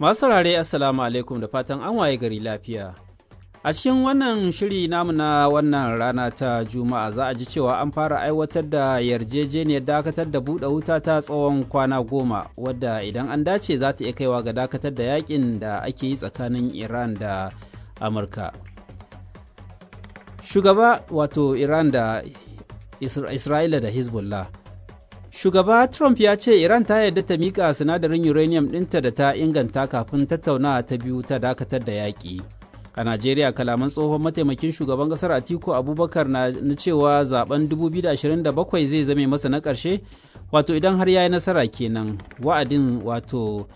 Masu saurare, Assalamu alaikum, da fatan an waye gari lafiya. A cikin wannan shiri namu na wannan rana ta Juma'a, za a ji cewa an fara aiwatar da yarjejeniyar dakatar da buɗe wuta ta tsawon kwana 10, wadda idan an dace za ta iya kaiwa ga dakatar da yakin da ake yi tsakanin Iran da Amurka. Shugaba, wato Iran da Isra'ila da Hezbollah. Shugaba Trump ya ce Iran ta yarda ta miƙa sinadarin uranium ɗinta da ta inganta kafin tattaunawa ta biyu ta dakatar da yaƙi. A Najeriya, kalaman tsohon mataimakin shugaban kasar Atiku Abubakar na cewa zaben 2027 zai zame masa na ƙarshe, wato idan har ya yi nasara kenan, wa'adin wato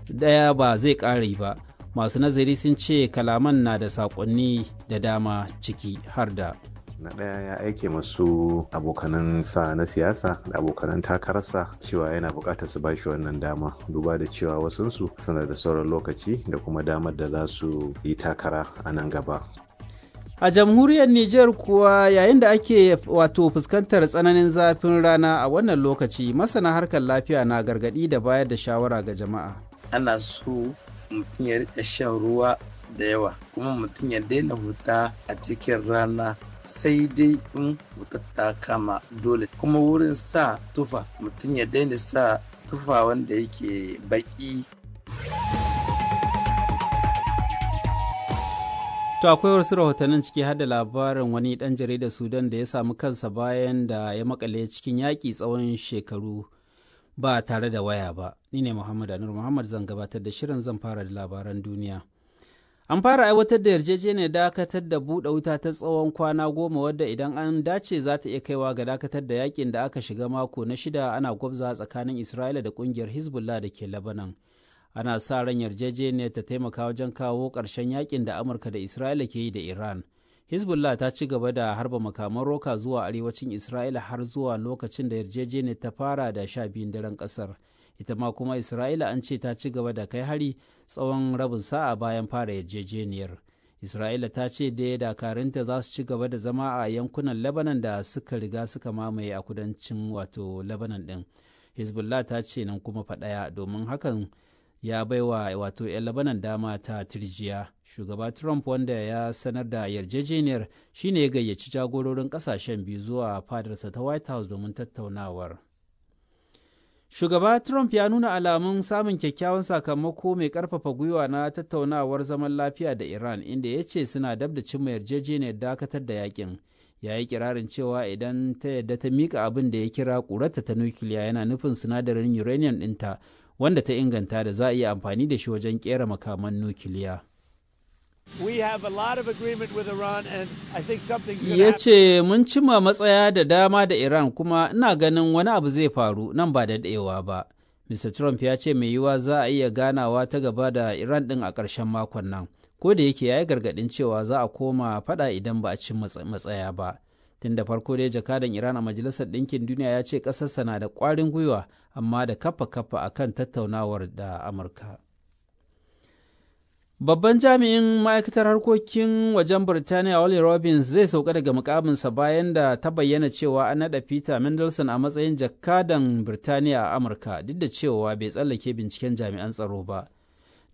daya ba zai ƙare ba. Masu nazari sun ce kalaman na da saƙonni da dama, ciki har da: Na ɗaya, ya aike masu abokanan sa na siyasa da abokanan takararsa cewa yana buƙatar su bashi wannan dama, duba da cewa wasunsu suna da sauran lokaci da kuma damar da za su yi takara a nan gaba. A jamhuriyar Nijar kuwa, yayin da ake wato fuskantar tsananin zafin rana a wannan lokaci, masana harkar lafiya na gargaɗi da bayar da shawara ga jama'a. Ana so mutum ya riƙa shan ruwa da yawa, kuma mutum ya daina huta a cikin rana, sai dai in wutar ta kama dole. Kuma wurin sa tufa, mutum ya daina sa tufa wanda yake baki. To, akwai wasu rahotannin, ciki har da labarin wani ɗan jaridar Sudan da ya samu kansa bayan da ya makale cikin yaƙi tsawon shekaru ba tare da waya ba. Ni ne Muhammad Anur Muhammad zan gabatar da shirin. Zan fara da labaran duniya. An fara aiwatar da yarjejeniyar dakatar da buɗe wuta ta tsawon kwana 10, wadda idan an dace za ta iya kaiwa ga dakatar da yakin da aka shiga mako na shida ana gwabza tsakanin Isra'ila da ƙungiyar Hezbollah da ke Lebanon. Ana sa ran yarjejeniyar ta taimaka wajen kawo ƙarshen yakin da Amurka da Isra'ila ke yi da Iran. Hezbollah ta ci gaba da harba makaman roka zuwa arewacin Isra'ila har zuwa lokacin da yarjejeniyar ta fara da 12 daren ƙasar. Ita ma kuma Isra'ila an ce ta ci gaba da kai hari tsawon rabin sa'a bayan fara yarjejeniyar. Isra'ila ta ce da dakarunta za su ci gaba da zama a yankunan Lebanon da suka riga suka mamaye a kudancin wato Lebanon din. Hezbollah ta ce nan kuma faɗaya, domin hakan ya baiwa wato 'yan Lebanon dama ta tirjiya. Shugaba Trump, wanda ya sanar da yarjejeniyar, shine ya gayyaci jagororin kasashen biyu zuwa fadarsa ta White House domin tattaunawar. Shugaba Trump ya nuna alamun samun kyakkyawan sakamako mai karfafa gwiwa na tattaunawar zaman lafiya da Iran, inda ya ce suna dab da cimma yarjejeniyar dakatar da yakin. Ya yi kirarin cewa idan ta yadda ta mika abin da ya kira ƙurarta ta nukiliya, yana nufin sinadarin uranium ɗinta wanda ta inganta da za a iya amfani da shi wajen kera makaman nukiliya. Ya ce, "Mun cima matsaya da dama da Iran, kuma ina ganin wani abu zai faru nan ba da daɗewa ba." Mr. Trump ya ce mai yiwuwa za a iya ganawa ta gaba da Iran ɗin a ƙarshen makon nan, ko da yake ya yi gargaɗin cewa za a koma faɗa idan ba a ci matsaya ba. Tun da farko dai, jakadan Iran a Majalisar Ɗinkin Duniya ya ce ƙasarsa na da ƙwarin gwiwa, amma da kafa-kafa akan tattaunawar da Amurka. Babban jami'in ma'aikatar harkokin wajen Birtaniya Ollie Robbins zai sauka daga mukaminsa bayan da ta bayyana cewa an naɗa Peter Mandelson a matsayin jakadan Birtaniya a Amurka, duk da cewa bai tsallake binciken jami'an tsaro ba.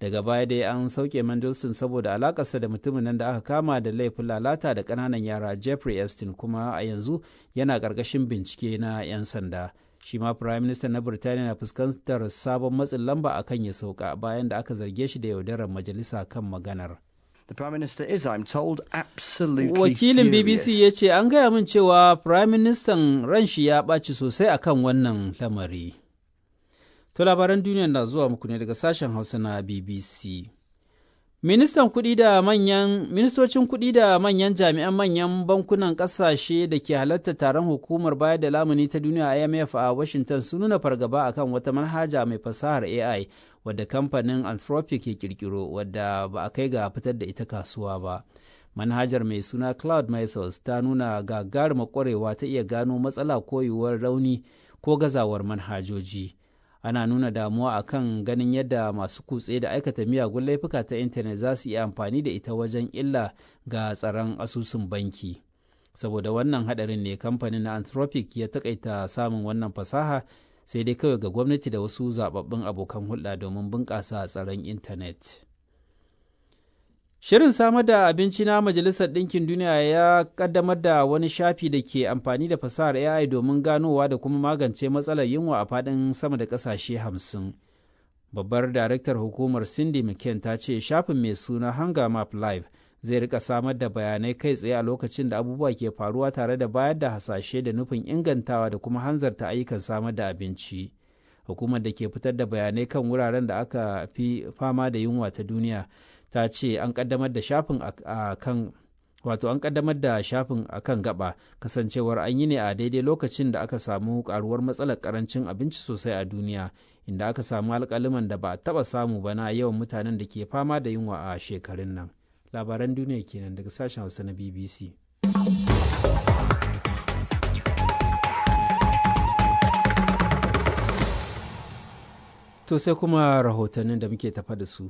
Daga baya dai an sauke Mandelson saboda alakarsa da mutumin nan da aka kama da laifin lalata da ƙananan yara, Jeffrey Epstein, kuma a yanzu yana ƙarƙashin bincike na 'yan sanda. Shi ma Prime Minister na Birtaniya na fuskantar sabon matsin lamba akan ya sauka bayan da aka zarge shi da yaudarar majalisa kan maganar. The Prime Minister is, I'm told, absolutely Wakilin BBC ya ce an gaya min cewa Prime Minister ran shi ya ɓaci sosai akan wannan lamari. To, labaran duniya na zuwa muku ne daga sashen Hausa na BBC. Ministan kuɗi da manyan ministocin kuɗi da manyan jami'an manyan bankunan ƙasashe da ke halarta taron hukumar bayar da lamuni ta duniya IMF a Washington sun nuna fargaba akan wata manhaja mai fasahar AI wadda kamfanin Anthropic ya kirkiro, wadda ba a kai ga fitar da ita kasuwa ba. Manhajar mai suna Claude Mythos ta nuna gagarumar ƙwarewa ta iya gano matsala ko yiwuwar rauni ko gazawar manhajoji. Ana nuna damuwa akan ganin yadda masu kutse da aikata miyagun laifuka ta intanet za su iya amfani da ita wajen illa ga tsaron asusun banki. Saboda wannan hadarin ne kamfanin na Anthropic ya takaita samun wannan fasaha. Sai dai kawai ga gwamnati da wasu zababbun abokan hulɗa domin bunƙasa tsaron intanet. Shirin samar da abinci na Majalisar Ɗinkin Duniya ya ƙaddamar da wani shafi da ke amfani da fasahar AI domin ganowa da kuma magance matsalar yunwa a faɗin sama da ƙasashe 50. Babbar daraktar hukumar Cindy McCain ta ce shafin mai suna Hunger Map Live zai rika samar da bayanai kai tsaye a lokacin da abubuwa ke faruwa tare da bayar da hasashe da nufin ingantawa da kuma hanzarta ayyukan samar da abinci. Hukumar da ke fitar da bayanai kan wuraren da aka fi fama da yunwa ta duniya ta ce an kaddamar da shafin a kan wato an kaddamar da shafin a kan gaba kasancewar an yi ne a daidai lokacin da aka samu karuwar matsalar karancin abinci sosai a duniya, inda aka samu alkaliman da ba a taba samu ba na yawan mutanen da ke fama da yunwa a shekarun nan. Labaran duniya kenan daga sashen Hausa na BBC. To sai kuma rahotannin da muke tafa da su.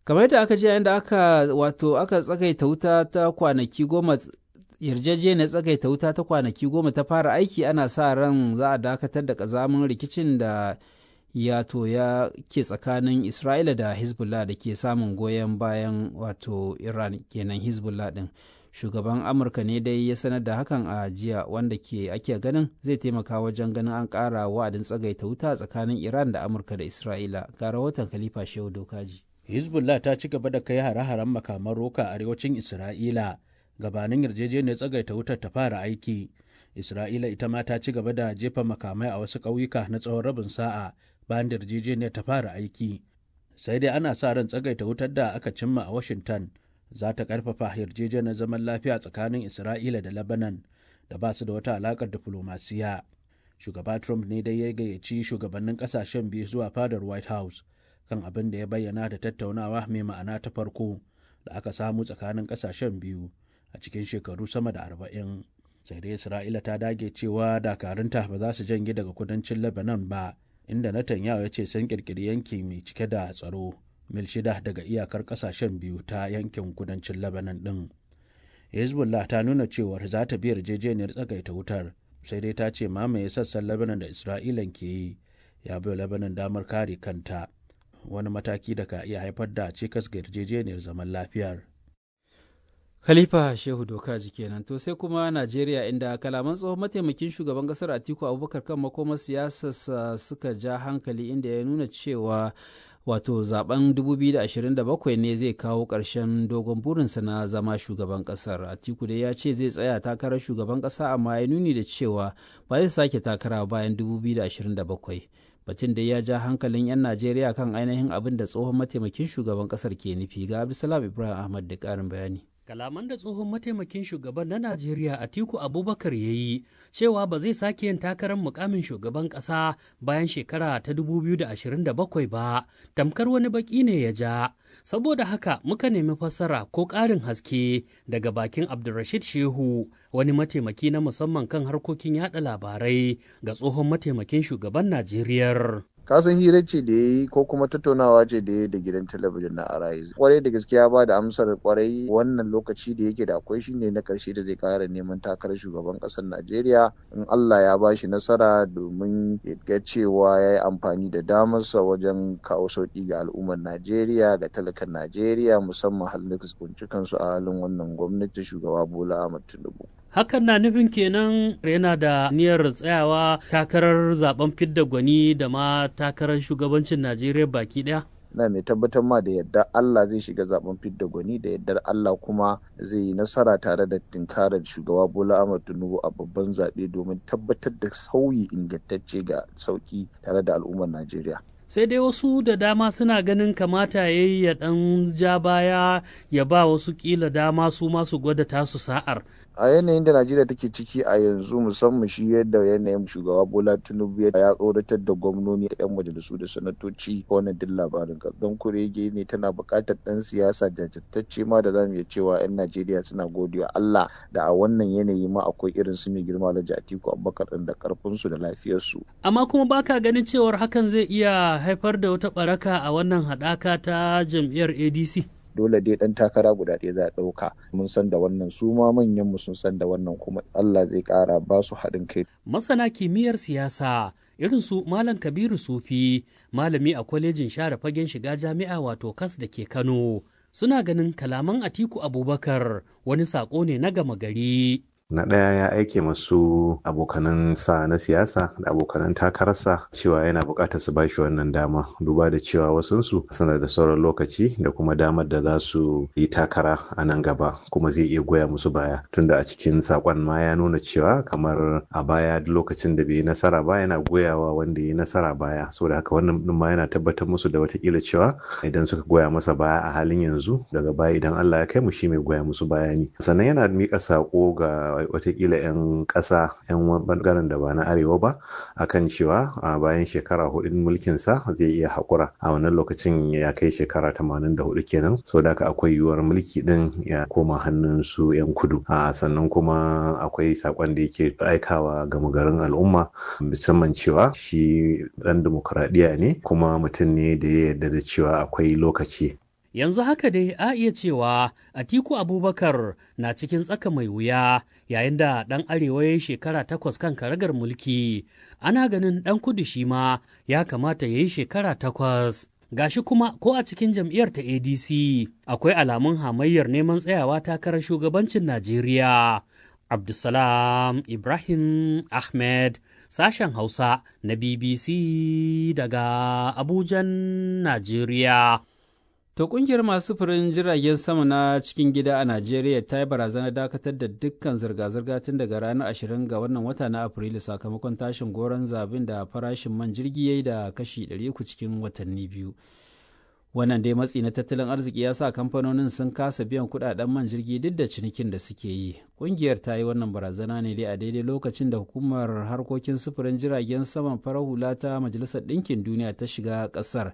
Kamar yadda aka ji, yayin da aka wato aka tsagaita wuta ta kwanaki 10, yarjejeniyar tsagaita wuta ta kwanaki 10 ta fara aiki, ana sa ran za a dakatar da kazamin rikicin da ya to ya ke tsakanin Isra'ila da Hezbollah da ke samun goyon bayan wato Iran kenan, Hezbollah din. Shugaban Amurka ne dai ya sanar da hakan a jiya, wanda ke ake ganin zai taimaka wajen ganin an ƙara wa'adin tsagaita wuta tsakanin Iran da Amurka da Isra'ila. Ga rahoton Khalifa Shehu Dokaji. Hezbollah ta ci gaba da kai hare-haren makaman roka a arewacin Isra'ila gabanin yarjejeniyar tsagaita wutar ta fara aiki. Isra'ila ita ma ta ci gaba da jefa makamai a wasu ƙauyuka na tsawon rabin sa'a bayan da yarjejeniyar ta fara aiki. Sai dai ana sa ran tsagaita wutar da aka cimma a Washington za ta ƙarfafa yarjejeniyar zaman lafiya tsakanin Isra'ila da Lebanon da ba su da wata alaƙar diflomasiya. Shugaba Trump ne dai ya gayyaci shugabannin ƙasashen biyu zuwa fadar White House kan abin da ya bayyana da tattaunawa mai ma'ana ta farko da aka samu tsakanin kasashen biyu a cikin shekaru sama da 40. Sai dai Isra'ila ta dage cewa dakarunta ba za su janye daga kudancin Lebanon ba, inda Netanyahu ya ce sun kirkiri yanki mai cike da tsaro mil 6 daga iyakar kasashen biyu ta yankin kudancin Lebanon din. Hezbollah ta nuna cewar za ta bi yarjejeniyar tsagaita wutar, sai dai ta ce mamaye sassan Lebanon da Isra'ilan ke yi ya bai Lebanon damar kare kanta, wani mataki da ka iya haifar da cikas ga yarjejeniyar zaman lafiyar. Khalifa Shehu Dokaji kenan. To sai kuma Najeriya, inda kalaman tsohon mataimakin shugaban kasar Atiku Abubakar kan makomar siyasarsa suka ja hankali, inda ya nuna cewa wato zaben 2027 ne zai kawo ƙarshen dogon burinsa na zama shugaban ƙasar. Atiku dai ya ce zai tsaya takarar shugaban ƙasa, amma ya nuni da cewa ba zai sake takara bayan 2027. Batun da ya ja hankalin 'yan Najeriya kan ainihin abin da tsohon mataimakin shugaban ƙasar ke nufi. Ga Abdulsalam Ibrahim Ahmad da ƙarin bayani. Kalaman da tsohon mataimakin shugaban na Najeriya Atiku Abubakar ya yi cewa ba zai sake yin takarar mukamin shugaban ƙasa bayan shekara ta 2027 ba, tamkar wani baki ne ya ja. Saboda haka muka nemi fassara ko ƙarin haske daga bakin Abdulrashid Shehu, wani mataimaki na musamman kan harkokin yada labarai ga tsohon mataimakin shugaban Najeriya. Kasan hira ce da ya yi ko kuma tattaunawa ce da ya yi da gidan talabijin na Arise. Kwarai da gaskiya ba da amsar kwarai, wannan lokaci da yake da akwai shine na karshe da zai kara neman takarar shugaban kasar Najeriya in Allah ya ba shi nasara, domin ya ga cewa ya yi amfani da damarsa wajen kawo sauki ga al'ummar Najeriya, ga talakan Najeriya, musamman halin da su kunci kansu a halin wannan gwamnati shugaba Bola Ahmed Tinubu. Hakan na nufin kenan yana da niyyar tsayawa takarar zaben fidda gwani da ma takarar shugabancin Najeriya baki daya? Na mai tabbatar ma da yadda Allah zai shiga zaben fidda gwani, da yardar Allah kuma zai yi nasara tare da tinkarar shugaba Bola Ahmed Tinubu a babban zaɓe domin tabbatar da sauyi ingantacce ga sauki tare da al'ummar Najeriya. Sai dai wasu da dama suna ganin kamata ya yi ya ɗan ja baya ya ba wasu kila dama su masu gwada tasu sa'ar. A yanayin da Najeriya take ciki a yanzu, musamman shi yadda yanayin shugaba Bola Tinubu ya tsoratar da gwamnoni da 'yan majalisu da sanatoci, wannan duk labarin don kurege ne. Tana buƙatar ɗan siyasa jajirtacce ma da zamu iya cewa 'yan Najeriya suna godewa Allah da a wannan yanayi ma akwai irin su mai girma Alhaji Atiku Abubakar ɗin da karfin su da lafiyar su. Amma kuma baka ganin cewar hakan zai iya haifar da wata baraka a wannan haɗaka ta jam'iyyar ADC? Dole dai dan takara guda ɗaya za a ɗauka. Mun san da wannan, su ma manyan mu sun san da wannan, kuma Allah zai ƙara ba su haɗin kai. Masana kimiyyar siyasa Irin su Malam Kabiru Sufi, malami a kwalejin share fagen shiga jami'a wato KAS da ke Kano, suna ganin kalaman Atiku Abubakar wani saƙo ne na gama gari. Na ɗaya, ya aike masu abokanan sa na siyasa da abokanan takararsa cewa yana buƙatar su bashi wannan dama, duba da cewa wasunsu suna da sauran lokaci da kuma damar da za su yi takara a nan gaba, kuma zai iya goya musu baya, tunda a cikin sakon ma ya nuna cewa kamar a baya duk lokacin da bai yi nasara ba, yana goyawa wanda ya yi nasara baya. Saboda haka wannan din ma yana tabbatar musu da watakila cewa idan suka goya masa baya a halin yanzu, daga baya idan Allah ya kai mu, shi mai goya musu baya ne. Sannan yana miƙa sako ga watakila 'yan ƙasa, 'yan bangaren da ba na arewa ba, akan cewa a bayan shekara hudun mulkinsa zai iya haƙura. A wannan lokacin ya kai shekara 84 kenan, sau da haka akwai yiwuwar mulki din ya koma hannun su 'yan kudu. A sannan kuma akwai sakon da yake aikawa gama garin al'umma, musamman cewa shi ɗan dimokuraɗiyya ne kuma mutum ne da ya yarda da cewa akwai lokaci. Yanzu haka dai a iya cewa Atiku Abubakar na cikin tsaka mai wuya yayin da ɗan arewa ya yi shekara 8 kan karagar mulki. Ana ganin ɗan kudu shi ma ya kamata ya yi shekara 8. Gashi kuma ko a cikin jam'iyyar ta ADC akwai alamun hamayyar neman tsayawa takarar shugabancin Najeriya. Abdulsalam Ibrahim Ahmed, sashen Hausa na BBC daga Abujan, Najeriya. To, kungiyar masu sufurin jiragen sama na cikin gida a Najeriya ta yi barazanar dakatar da dukkan zirga-zirga tun daga ranar 20 ga wannan wata na Afrilu, sakamakon tashin goron zabin da farashin man jirgi ya yi da kashi 300 cikin watanni 2. Wannan dai matsi na tattalin arziki ya sa kamfanonin sun kasa biyan kudaden man jirgi duk da cinikin da suke yi. Kungiyar ta yi wannan barazana ne dai a daidai lokacin da hukumar harkokin sufurin jiragen saman farar hula ta Majalisar Ɗinkin Duniya ta shiga ƙasar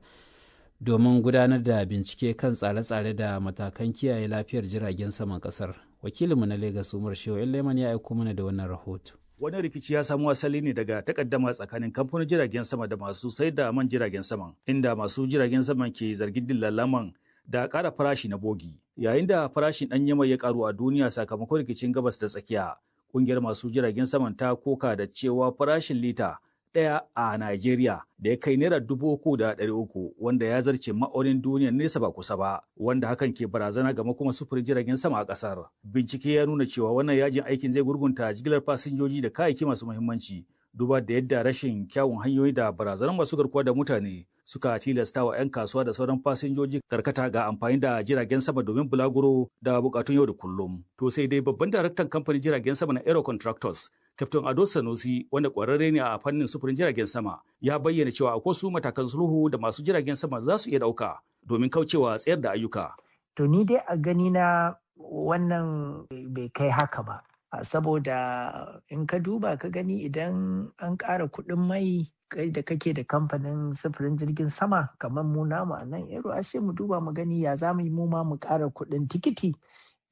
domin gudanar da bincike kan tsare-tsare da matakan kiyaye lafiyar jiragen saman kasar. Wakilinmu na Legas, Umar Shehu Leman, ya aiko mana da wannan rahoto. Wani rikici ya samo asali ne daga takaddama tsakanin kamfanin jiragen sama da masu sai da man jiragen saman, inda masu jiragen saman ke zargin dillalaman da ƙara farashi na bogi. Yayin da farashin ɗanyen mai ya ƙaru a duniya sakamakon rikicin Gabas da Tsakiya, ƙungiyar masu jiragen saman ta koka da cewa farashin lita ɗaya a Najeriya da ya kai ₦3,300, wanda ya zarce ma'aunin duniya nesa ba kusa ba, wanda hakan ke barazana ga makoma sufurin jiragen sama a ƙasar. Bincike ya nuna cewa wannan yajin aikin zai gurgunta jigilar fasinjoji da kayayyaki masu muhimmanci, duba da yadda rashin kyawun hanyoyi da barazanar masu garkuwa da mutane suka tilasta wa 'yan kasuwa da sauran fasinjoji karkata ga amfani da jiragen sama domin bulaguro da bukatun yau da kullum. To sai dai babban daraktan kamfanin jiragen sama na Aero Contractors, Captain Ado Sanusi, wanda kwararre ne a fannin sufurin jiragen sama, ya bayyana cewa akwai su matakan sulhu da masu jiragen sama za su iya dauka domin kaucewa tsayar da ayyuka. To, ni dai a gani na, wannan bai kai haka ba. Saboda in ka duba ka gani, idan an ƙara kuɗin mai, kai da kake da kamfanin sufurin jirgin sama kamar mu namu a nan Aero, sai mu duba mu gani ya za mu yi mu ma mu ƙara kuɗin tikiti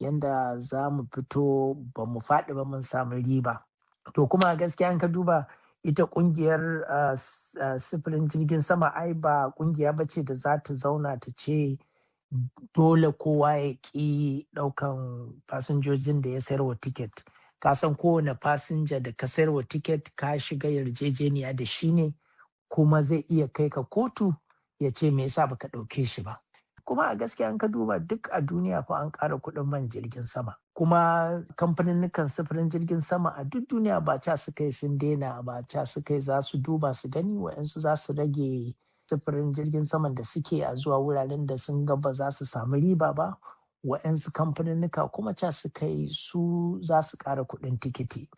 yanda za mu fito ba mu faɗi ba, mun samu riba. To, kuma gaskiya in ka duba ita kungiyar sufurin jirgin sama, ai ba kungiya ba ce da za ta zauna ta ce dole kowa ya ƙi ɗaukan fasinjojin da ya sayarwa tiket. Ka san kowane fasinja da ka sayarwa tiket, ka shiga yarjejeniya da shi ne, kuma zai iya kai ka kotu ya ce me yasa baka ɗauke shi ba. Kuma a gaskiya in ka duba, duk a duniya fa an ƙara kuɗin man jirgin sama, kuma kamfaninnikan sufurin jirgin sama a duk duniya ba ca suka yi sun daina ba, ca suka yi za su duba su gani. Wa'yansu za su rage sufurin jirgin saman da suke a zuwa wuraren da sun ga ba za su samu riba ba. Wa'yansu kamfaninnika kuma ca suka yi su za su ƙara kuɗin tikiti.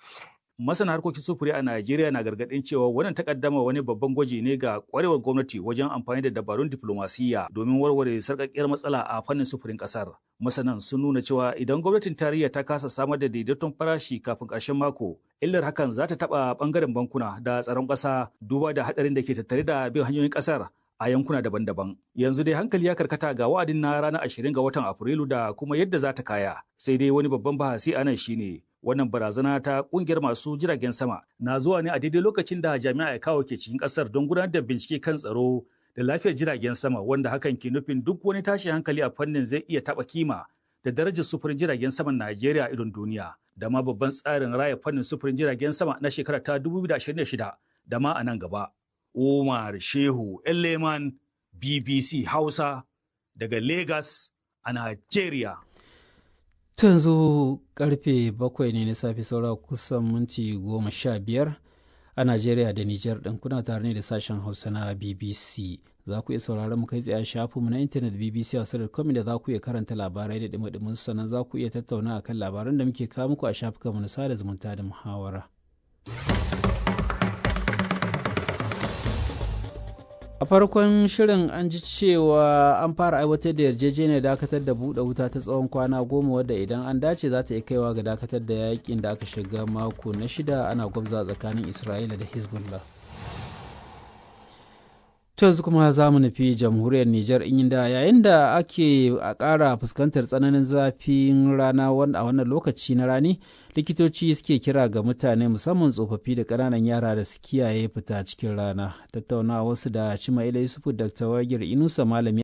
Masana harkokin sufuri a Najeriya na gargaɗin cewa wannan takaddama wani babban gwaji ne ga kwarewar gwamnati wajen amfani da dabarun diflomasiyya domin warware sarƙaƙƙiyar matsala a fannin sufurin ƙasar. Masanan sun nuna cewa idan gwamnatin tarayya ta kasa samar da daidaiton farashi kafin ƙarshen mako, illar hakan za ta taɓa ɓangaren bankuna da tsaron ƙasa, duba da haɗarin da ke tattare da bin hanyoyin ƙasar a yankuna daban-daban. Yanzu dai hankali ya karkata ga wa'adin na ranar 20 ga watan Afrilu da kuma yadda za ta kaya. Sai dai wani babban bahasi a nan shine wannan barazana ta kungiyar masu jiragen sama na zuwa ne a daidai lokacin da jami'a kawo ke cikin kasar don gudanar da bincike kan tsaro da lafiyar jiragen sama, wanda hakan ke nufin duk wani tashin hankali a fannin zai iya taɓa kima da darajar sufurin jiragen saman Najeriya a idon duniya, da ma babban tsarin raya fannin sufurin jiragen sama na shekara ta 2026 da ma a nan gaba. Umar Shehu Elleman, BBC Hausa daga Lagos a Najeriya. Yanzu karfe 7 ne na safe saura kusan minti 15 a Najeriya da Nijar ɗin, kuna tare ne da sashen Hausa na BBC. Za ku iya sauraron mu kai tsaye a shafinmu na intanet bbc.com, da za ku iya karanta labarai da dumi su, sannan za ku iya tattauna akan labaran da muke kawo muku a shafukanmu na sada zumunta da muhawara. A farkon shirin an ji cewa an fara aiwatar da yarjejeniyar dakatar da buɗe wuta ta tsawon kwana 10, wadda idan an dace za ta iya kaiwa ga dakatar da yakin da aka shiga mako na shida ana gwabza tsakanin Isra'ila da Hezbollah. To yanzu kuma za mu nufi jamhuriyar Nijar, inda yayin da ake a ƙara fuskantar tsananin zafin rana a wannan lokaci na rani, likitoci suke kira ga mutane, musamman tsofaffi da ƙananan yara, da su kiyaye fita cikin rana. Tattaunawa wasu da Cimaila Yusufu, Dr. Wagir Inusa, malami